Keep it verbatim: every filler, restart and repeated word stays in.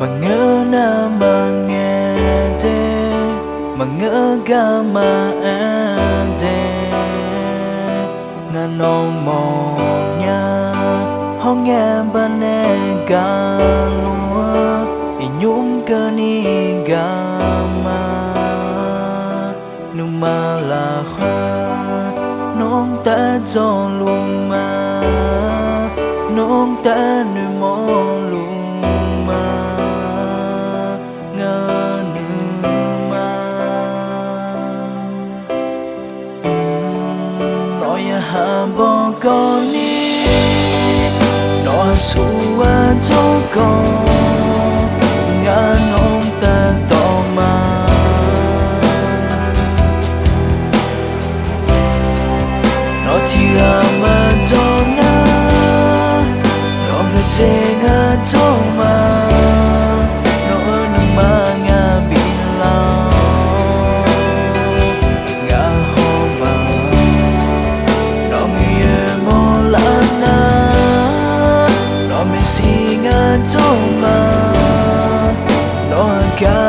Maqngeur nar maqngaeq de, maqngeur gar maqaer de, ngar nawr mawrnya. Hawr ngae baqnaeq gaqluf-eu, iqnymr keuvni gaq ma. Nuima lafkhoer nawr taef dzawluf ma, nawr taef noeqmawf luf ma, ngaq-euq nuima. Nawq yaqhaq bawgawv ni, nawq aqsur ghaq dzawrgawv, ngar nawr taef dawq ma. Nawq tiq ghaq maqdzawr nar, nawq gaqtsaeq ngar dzawr ma. Nawq-euq nuima ngaq biflaf-awr, ngaq hawma. Nawq Miqyaer mawrlar nar, nawq maeqshi ngar dzawr ma. Nawq aqgar